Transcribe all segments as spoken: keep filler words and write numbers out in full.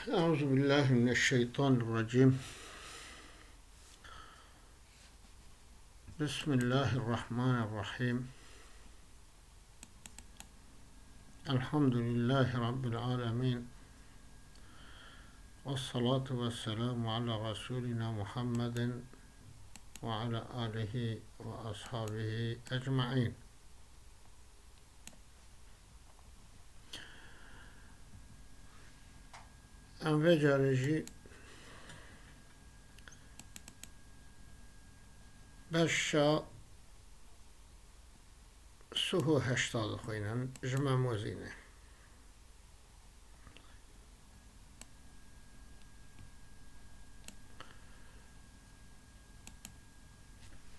أعوذ بالله من الشيطان الرجيم. بسم الله الرحمن الرحيم. الحمد لله رب العالمين. والصلاة والسلام على رسولنا محمد وعلى آله وأصحابه أجمعين. Em vê carê jî beşa sih û heşta dixwînin ji Mem û Zînê.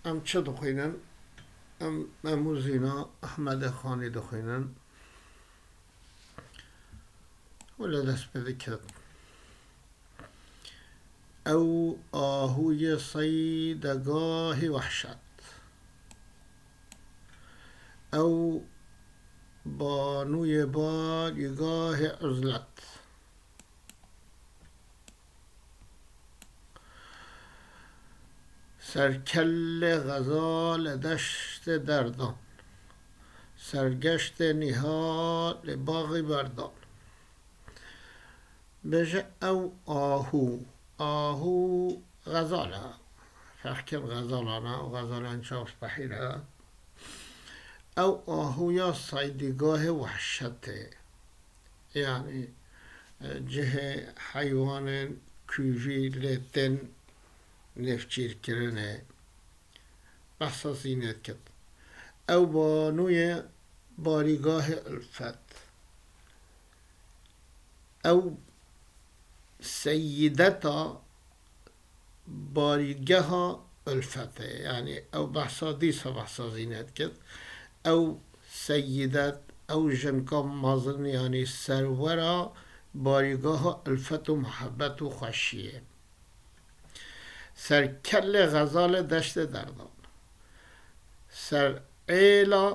Em çi dixwînin? Em Mem û Zîna Ehmedê Xanî dixwînin. Wele dest pê diket. Ew ahûyê seydegahê wehşet. Ew banûyê barîgahê uzlet. Serkelê xezalê deştê derdan. Sergeştê nîhalê baxî berdan. Bêje ew ahû. Ahû xezal e. Ferqên xezalan e û xezalan çav spehî re. Ew ahûya seydîgahê wehşetê. Yanî, e, cihê heywanên kûvî lê tên nêvçîrkirinê. Behsa Zînê diket. Ew banûyê barîgahê ulfet. Ew seyîdeta barîgeha ulfetê. Yanî ew behsa dîsa behsa Zînê diket. Ew seyîdet, ew jinka mezin, yanî serwera barîgeha ulfet û muhebbet û xweşiyê. Serkelê xezalê deştê derdan. Serêla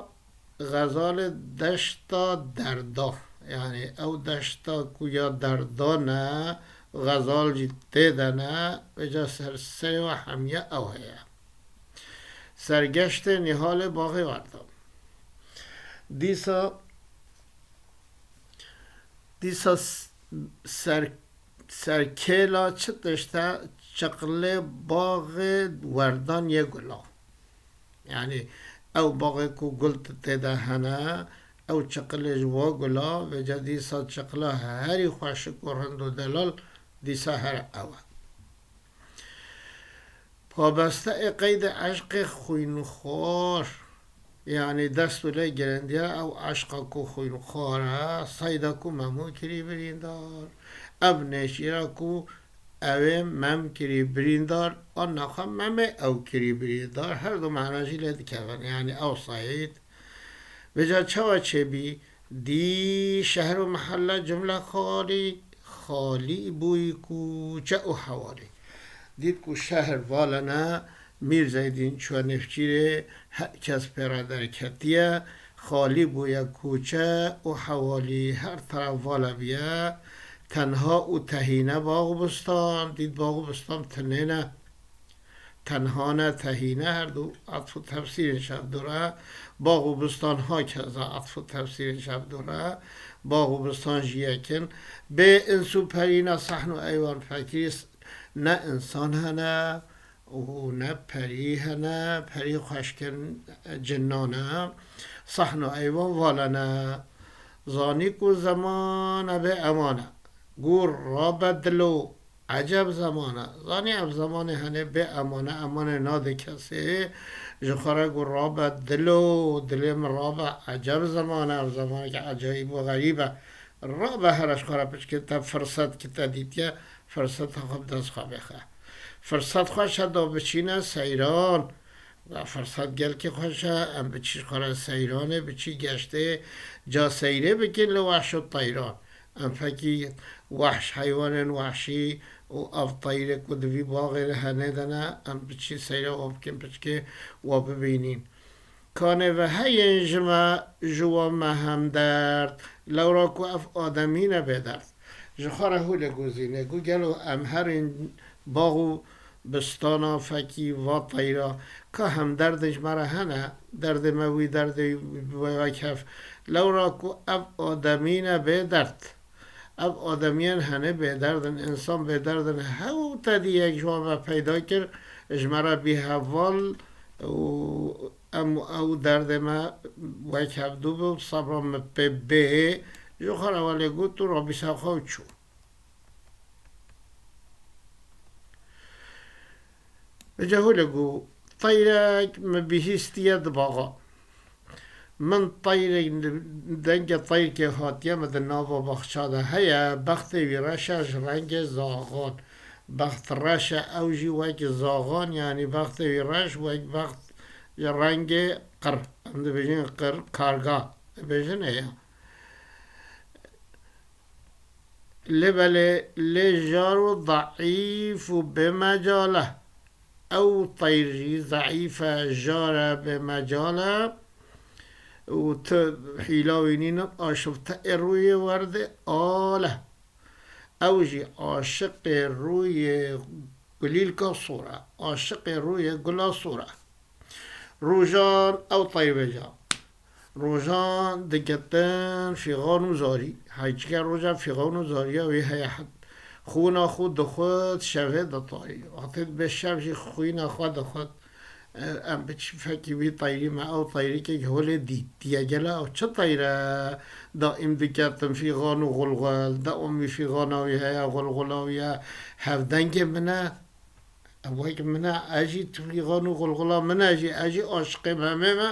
xezalê deşta derda. Yanî ew deşta ku ya derdan e, xezal jî tê de ne, vêca ser serê we hemiya ew heye. Sergeştê nîhalê baxê werdan. Dîsa, dîsa s-, ser, serkêla çi tişt e? Çiqilê baxê werdan yê gula. Yanî ew baxê ku gul tê de hene, ew çiqilê ji wa gula, vêca dîsa çiqila herî xweşik û rind û delal dîsa here ew e. Pabeste ê qeydê eşqê xwînxwar, yanî dest û lê girindiya ew eşqa ku xwînxwar e, seyda ku Memû kirî birîndar, ev nêçîra ku ew ê Mem kirî birîndar, an naxa Memê ew kirî birîndar, her du mana jî lê dikevin, yanî ew seyd. Vêca çawa çêbî? Dî şehr û mehelle cumle xalî, xalî bûyî kûçe û hewalî. Dît ku şehr vala ne, Mîr Zeydîn çûye nêvçîrê, her kes pê re derketiye, xalî bûye kûçe û hewalî, her teref vala bûye, tenha û tehîne bax û bistan, dît bax û bistan tinê ne. Tenha ne, tehîne, her du etf û tefsîrên ji hev dû re. Bax û bistan hakeza etf û tefsîrên ji hev dû re. Bax û bistan jî yek in. Bê îns û perî ne, sehn û eywan fekirî s-, ne însan hene û ne perî hene. Perî xweşik in, cinnan e. Sehn û eywan vala ne. Zanî ku zeman e bê eman e. Gûr rabe dilo. Eceb zeman e. Zanî ev zemanê hene bê eman e, emanê nade kesê. Ji xwe re got, "Rabe dilo, dilê min rabe, eceb zeman e, ev zemaneke ecayîb û xerîb e." Rabe here ji xwe re piçkê te firset ki te dîtiye, firseta xwe bi dest xwe bêxe. Firset xweş e, da biçîne seyran. Ya firset gelkî xweş e, em biçî ji xwe re seyranê, biçî geştê, ca seyrê bikîn li wehş û teyran. Em fekî wehş, heywanên wehşî û ev teyrê ku di vî baxê de hene de ne, em biçî seyra wa bikin, piçkê wa bibînîn. Kanê ve heyên ji me, ji wan me hemderd, lewra ku ev ademî ne bêderd. Ji xwe re hûlê gozîne, got, gelo em herîn bax û bistana fekî va teyra, ka hemderdên ji me re hene, derdê me wî derdê wek hev. Lewra ku ev ademî ne bê derd. Ev ademiyên hene bê derd in, însan bê derd in. Hew te dî yek ji wan ve peyda kir, ji me re bî heval û em û ew derdê me wek hevdû bû, sebra min pê bê, ji xwe re welê got û rabîsa xwe û çû. Ji holê got, teyrek min bihîstiye di baxa. Min teyrek, dengê teyrkê hatiye min di nava baxça de heye, bextê wî reş e ji rengê zaxan. Bext reş e, ew jî wek zaxan, yanî bextê wî reş wek bext ji rengê qir. Em dibêjin qir, karga dibêjin, heye. Lê belê, lê jar û zeîf û bêmecal e. Ew teyr jî zeîf e, jar e, bêmecal e û tu hîla wî nînin, aşifteyê rûyê werdê al e. Ew jî aşiqê rûyê gulîlka sor e, aşiqê rûyê gula sor e. Rojan ew teyr bêje. Rojan digitin fîxan û zarî. Hey, çike roja fîxan û zariya wî heye, het xwîna xwe dixwit, şevê ditarî. Wextê dibe şev jî xwîna xwe dixwit. E, em bi çi fekî wî teyrî me, ew teyrîkek holê dîtiye. Gela ew çi teyr e? Daîm diketin fîxan û xulxul. Daîm wî fîxana wî heye, xulxula wî ye. Hevdengê min e. Ew wek min e, ez jî fîxan û xulxula min e jî, ez jî aşiqê Memê me,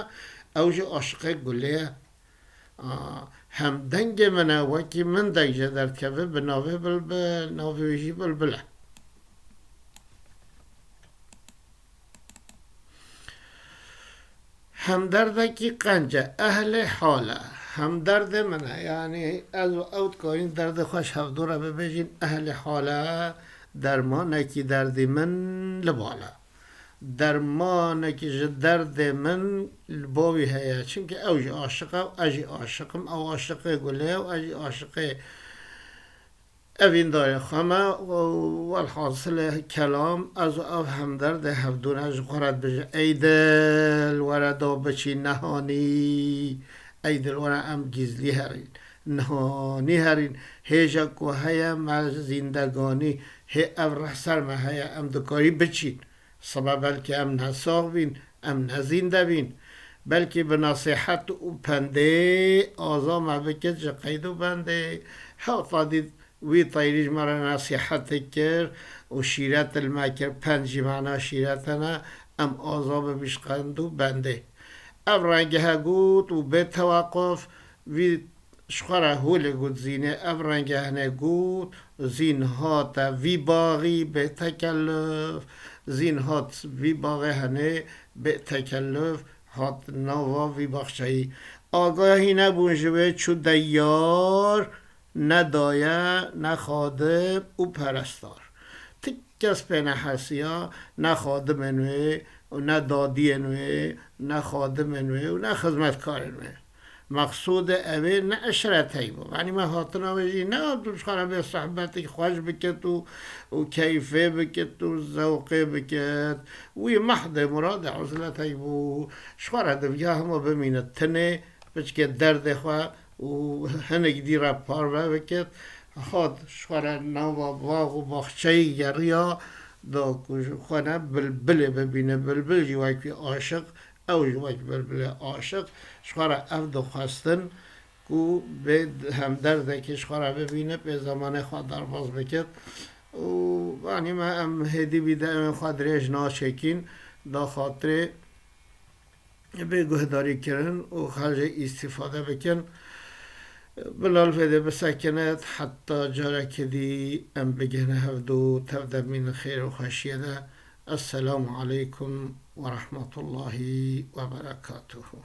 ew jî aşiqê Gulê ye. A, hem dengê min e, wekî min deng jê derdikeve, bi navê Bilbil, navê wî jî Bilbil e. Hemderdekî qenc e, ehlê hal e. Hemderdê min e, yanî ez û ew dikarîn derdê xwe ji hevdû re bibêjin, ehlê hal e, dermanekî derdî min li bal e. Dermanekî ji derdê min li bo wî heye. Çimkî ew jî aşiq e û ez jî aşiq im. Ew aşiqê Gulê ye û ez jî aşiqê evîndarê xwe me. Welhasilê kelam, ez û ev hemderdê hevdû ne, ji xwe re dibêjin, ey dil, were da biçî nehanî. Ey dil, were em gizlî herîn. Nihanî herîn. Hêja ku heye me zîndeganî, hê ev reh ser me heye, em dikarî biçîn. Sibe belkî em nesax bîn, em nezînde bîn. Belkî bi nesîhet û pendê aza me bikit ji qeyd û bendê. Hewta dî wî teyrî ji me re nesîhet kir û şîret li me kir. Pend jî mana şîret hene, em aza bibî ji qeyd û bendê. Ev rengê he got û bê tewequf vî ji xwe re holê got zînê, ev rengê hene got, zîn hate vî baxî bê tekelluf, zîn hat vî baxê hene bê tekelluf, hat nava vî baxçeyî. Agahî nebûn ji wê çû deyar, ne daye, ne xadim û perestar. Ti kes pê nehesiya, ne xadimên wê û ne dadiyên wê, ne xadimên wê û ne xizmetkarên wê. Mexsûdê ewê ne eşreteyî bû. Yanî me hatina wê jî ne ji xwe re bê sohbetek xweş bikit û, û keyfê bikit û zewqê bikit. Wî mehdê muradê uzleteyî bû. Ji xwe re diviya hema bimîne tinê, piçkê derdê xwe û hinek dî re parve bikit. Hat ji xwe re nava bax û baxçeyê geriya, da ku ji xwe re bilbilê bibîne. Bilbil jî wek wî aşiq, ew jî wek bilbilê aşiq. Ji xwe re ev dixwestin ku bê hemderdekê ji xwe re bibîne, pê zemanê xwe derbas bikit. Û, yanî me em hêdî vîdeoyên xwe dirêj naçêkîn, da xatirê bê guhdarî kirin û xelkê îstîfade bikin. Bilal vêdê bisekinit, heta carekê dî em bigihine hevdû, tev de bimînin xêr û xweşiyê de. Esselamu aleykum ve rahmetullahi ve berekatuhu.